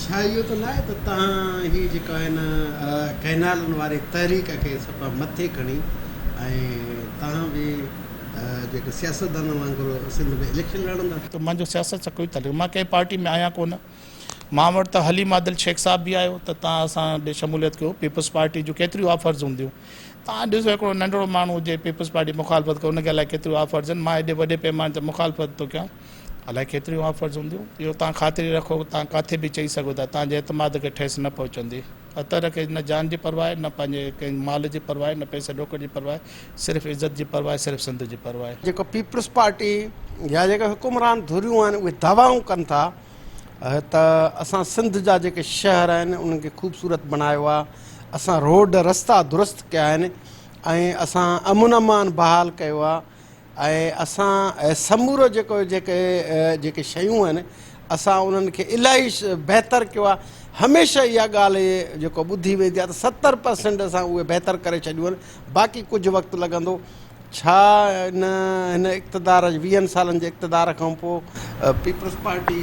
ڇا اهو ته ناهي ته توهان هي جيڪا هن ڪئنالن واري تحريڪ کي صفا مٿي کڻي ۽ توهان به جيڪي سياستدانن وانگر سنڌ ۾ اليڪشن لڙندا؟ ته منهنجو سياست سان ڪوئي تعلق مان ڪنهن پارٽي ۾ آهيان ڪونه. مان وٽ ته حليم عادل شيخ صاحب به آيو ته توهان اسان ڏي شموليت ڪيو پيپلز پارٽي جون ڪيتريون آفرز هونديون توهان ڏسو هڪڙو ننڍڙو ماڻهو هجي پيپلز پارٽي مخالفت ڪري ان کي الائي ڪيتريون آفرز آهن مان ايڏي وڏي پيماني تي مخالفت ٿو ڪيان الائي ڪيتريون آفرز هونديون اهو توهان خاطري رکو توهان ڪاٿي به چئي سگهو ٿا توهان جي اعتماد کي ٺيس نه پهچندي اطهر کي نه جان جي پرواهه نه پنهنجي ڪنهن مال جي پرواهه نه پئسي ڏوڪڙ جي پرواهه صرف عزت جي پرواهه صرف سنڌ جي پرواهه. جيڪو پيپلز پارٽي يا جيڪي حڪمران ڌريون آهن اهي دعوائون ڪن ٿا ته اسان سنڌ جا جيڪي شهر آهن انهن کي خوبصورت بڻايو آهي اسان روڊ رستا درست ڪيا آهن ۽ اسان امن امان بحال ڪيو آهي ۽ اسان سمورو جيڪو جيڪي جيڪي شيون آهن اسان انهن کي الاهي بهتر ڪيو آهي هميشه اها ڳالهه جيڪو ٻڌي ويندي آهي ته 70% اسان اهي بهتر ڪري ڇڏيون آهن باقي ڪجهه وقت لڳندو ڇا ان هن اقتدار جي ويهن سالن جي اقتدار کان پوء پيپلز پارٽي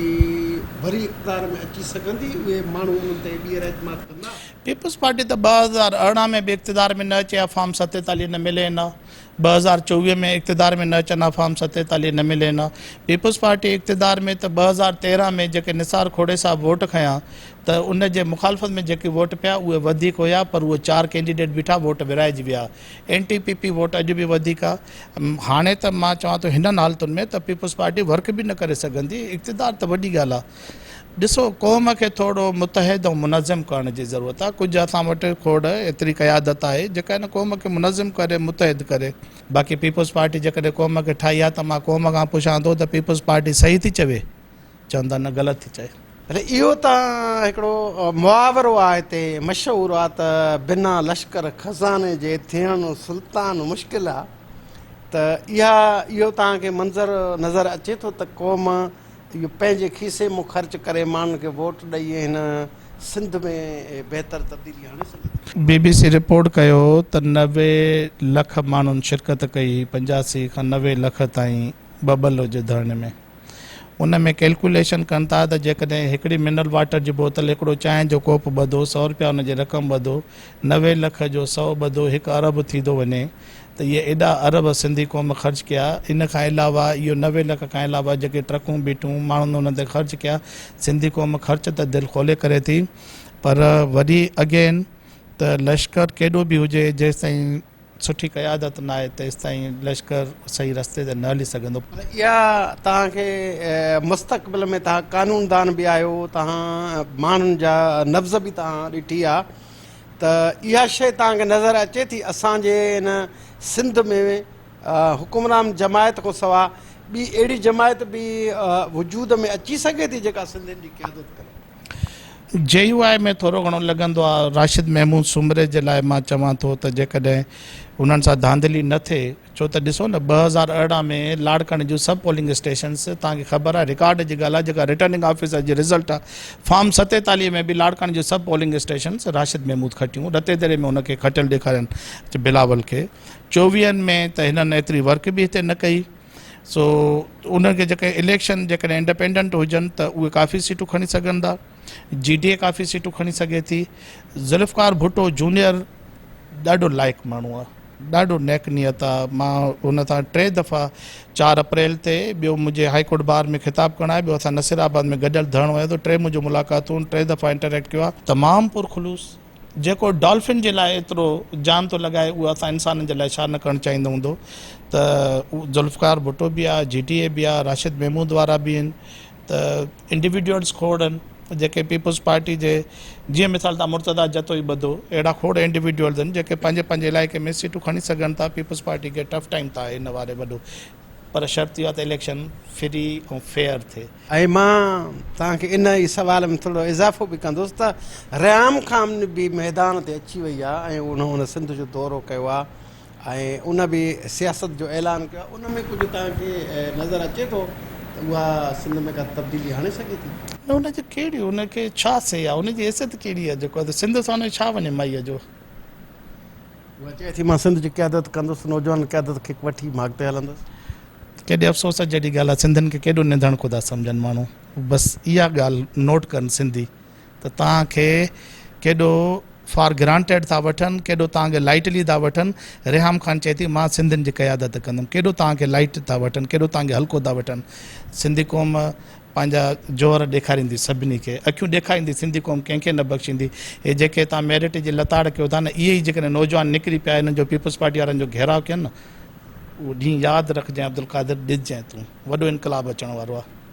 وري اقتدار ۾ اچي سگهندي اهي ماڻهو انهن تي ٻيهر اعتماد ڪندا؟ پيپلز پارٽي ته 2018 ۾ به اقتدار ۾ نه اچي ها فارم 47 نه ملين ها 2024 ۾ اقتدار ۾ نه اچن ها فارم 47 نه ملين ها. پيپلز پارٽي اقتدار ۾ ته 2013 ۾ جيڪي نثار کوڙي صاحب ووٽ کنيا ته ان جي مخالفت ۾ جيڪي ووٽ پيا اهي وڌيڪ هيا پر اهي چار ڪينڊيڊيٽ بيٺا ووٽ ورهائجي ويا. اينٽي پي پي ووٽ اڄ به وڌيڪ آ. هاڻي ته مان چوان ٿو هنن حالتن ۾ ته پيپلز پارٽي ورڪ به نه ڪري سگهندي اقتدار ته وڏي ڳالهه آ. ڏسو قوم کي ٿورو متحد ۽ منظم ڪرڻ جي ضرورت آهي ڪجهه اسان وٽ کوڙ ايتري قيادت آهي جيڪا هن قوم کي منظم ڪري متحد ڪري باقي پيپلز پارٽي جيڪڏهن قوم کي ٺاهي آهي ته مان قوم کان پڇان ٿو ته پيپلز پارٽي صحيح ٿي چوي چوندا نه غلط ٿي چئي. ڀلي اهو ته هڪڙو محاورو آهي هتي مشهور آهي ته بنا لشڪر خزاني جي ٿيڻ سلطان مشڪل آهي ته اها اهو توهان کي منظر نظر اچي ٿو ته قوم اهو پنهنجي کيسي مون خرچ ڪري ماڻهن کي ووٽ ڏئي هن سنڌ ۾ بهتر تبديلي آڻي سگهي ٿي. بي بي سي رپورٽ ڪيو ته 90 لک ماڻهن شرڪت ڪئي هئي 85 کان 90 لک تائين ٻٻلو جي ڌرڻي ۾ ان ۾ ڪيلڪوليشن ڪن ٿا ته جيڪڏهن هڪڙي منرل واٽر جي بوتل هڪڙو چانهه جو ڪوپ ٻڌو سئو رپيا ان جي رقم ٻڌو 90 لک جو سئو ٻڌو هڪ ارب ٿي ٿو وڃي ته اهي ايڏا ارب سنڌي قوم خرچ ڪيا ان کان علاوه اهو 90 لک کان علاوه جيڪي ٽرڪون بيٺون ماڻهن انهن تي خرچ ڪيا سنڌي قوم خرچ ته دل کولي ڪري ٿي پر وري اگين ته لشڪر ڪيڏو به هجي جيستائين سٺي قيادت ناهي تيستائين لشڪر صحيح رستي تي نه هلي سگهندو. پر اها توهان کي مستقبل ۾ توهان قانوندان به آهيو توهان ماڻهن جا نبض به توهان ڏٺي آهي ته اها شيء توهان کي نظر اچي ٿي اسان جي هن سنڌ ۾ حڪمران جماعت کان سوا ٻي اهڙي جماعت به وجود ۾ اچي سگهي ٿي جيڪا سنڌين جي قيادت ڪري. جي يو آء ۾ ٿورو گهڻو لڳندو آهي راشد محمود سومري جي لاء مان چوان ٿو ته جيڪڏهن انهن سان ڌانڌلي نه ٿئي ڇو ته ڏسو نه 2018 ۾ لاڙڪاڻي جون سڀ پولنگ اسٽيشنس توهان کي خبر آهي رڪارڊ جي ڳالهه آهي جيڪا رٽرننگ آفيسر جي رزلٽ آهي فارم 47 ۾ به لاڙڪاڻي جون سڀ پولنگ اسٽيشنس راشد محمود کٽيون رتي ديري ۾ ان کي کٽيل ڏيکارين بلاول کي چوويهن ۾ ته هنن ايتري ورڪ به هتي نه ڪئي سو انهن کي جيڪي اليڪشن جيڪڏهن انڊپينڊنٽ هجن ته اهي ڪافي سيٽون کڻي سگهن ٿا جي ڊي اي ڪافي سيٽون کڻي سگهي ٿي ذوالفقار ڀٽو جونيئر ڏاڍو لائق ماڻهو آهي ڏاڍو نيڪ نيت آ مان ان سان ٽي دفعا چار اپريل تي ٻيو منهنجي هائي ڪورٽ بار ۾ خطاب ڪرڻ آهي ٻيو اسان نصير آباد ۾ گڏيل ڌرڻو هنيو ته ٽي منهنجون ملاقاتون ٽي دفعا انٽريڪٽ ڪيو آ تمام پرخلوص جيڪو ڊالفن جي لاء ايترو جان ٿو لڳائي اهو اسان انسانن جي لاء ڇا نه ڪرڻ چاهيندو هوندو ته ذوالفقار ڀٽو به آ جي ڊي اي به آ راشد محمود وارا به آهن ته انڊيوڊيولز کوڙ آهن جيڪي پيپلز پارٽي جي جيئن مثال تان مرتضيٰ جتوئي ٻڌو اهڙا کوڙ انڊيوڊيولز آهن جيڪي پنهنجي پنهنجي علائقي ۾ سيٽون کڻي سگهن ٿا پيپلز پارٽي کي ٽف ٽائيم ته آهي ان واري وڏو پر شرط اهو آهي ته اليڪشن فري ۽ فيئر ٿئي. ۽ مان توهان کي ان ئي سوال ۾ ٿورو اضافو به ڪندس ته ريام خان به ميدان تي اچي وئي آهي ۽ ان سنڌ جو دورو ڪيو آهي ۽ ان به سياست جو اعلان ڪيو آهي ان ۾ ڪجهه توهان کي نظر اچي ٿو ته اها سنڌ ۾ ڪا تبديلي آڻي سگهي ٿي؟ نه ان جي ڪهڙي ان کي ڇا سي آهي ان جي حيثيت ڪهڙي آهي جيڪو سنڌ سان ان جو ڇا وڃي مائيء جو. اها چئي ٿي مان سنڌ جي قيادت ڪندس نوجوان قيادت کي وٺي مان اڳتي هلندس. ڪيڏي افسوس جهڙي ڳالهه آهي سنڌين کي ڪيڏو نڌڻڪو ٿا سمجهن ماڻهو بس اها ڳالهه نوٽ ڪن سنڌي. ته توهان کي ڪيڏو فار گرانٽيڊ ٿا وٺن، ڪيڏو توهان کي لائيٽلي ٿا وٺن، ريحام خان چئي ٿي مان سنڌين جي قيادت ڪندم، ڪيڏو توهان کي لائيٽ ٿا وٺن، ڪيڏو توهان کي هلڪو ٿا وٺن، سنڌي قوم پنهنجا جوهر ڏيکاريندي سڀني کي، اکيون ڏيکاريندي، سنڌي قوم ڪنهن کي نه بخشيندي، هي جيڪي توهان ميرٽ جي لتاڙ ڪيو ٿا نه اهي ئي جيڪڏهن نوجوان نڪري پيا انهن جو پيپلز پارٽي وارن جو گهيراء ڪين نه اهو ڏينهن ياد رکجانء عبدالقادر ڏسجانء تون وڏو انقلاب اچڻ وارو آهي.